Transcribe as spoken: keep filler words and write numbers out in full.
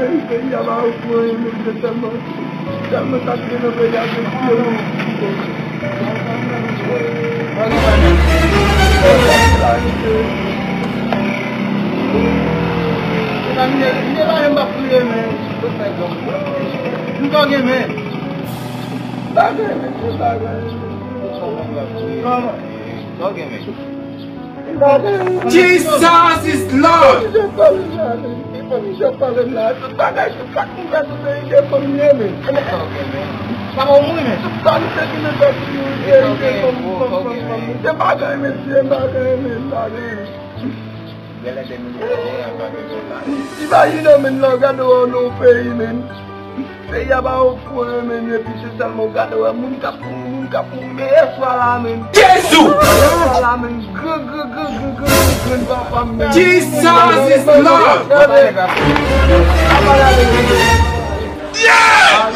Peyi a pa ofri anyen, mesye, tèlman, tèlman sa k gen nan peyi a, se pye nou. Mezanmi, mwen pa menm pa priye, men. Mwen pa gen, men. Bagay, mesye, bagay. Kòman? Jesus is Lord! Imajine, men, lè w gade w nan yon peyi, men. Peyi a pa ofri anyen, men, epi se sèlman w gade wè moun k ap mouri, moun k ap mouri, men yèswa la, men. Jezi! Yèswa la, men, gran, gran, gran, gran, gran, gran, gran papa m, men. Jesus is Lord! Yeah!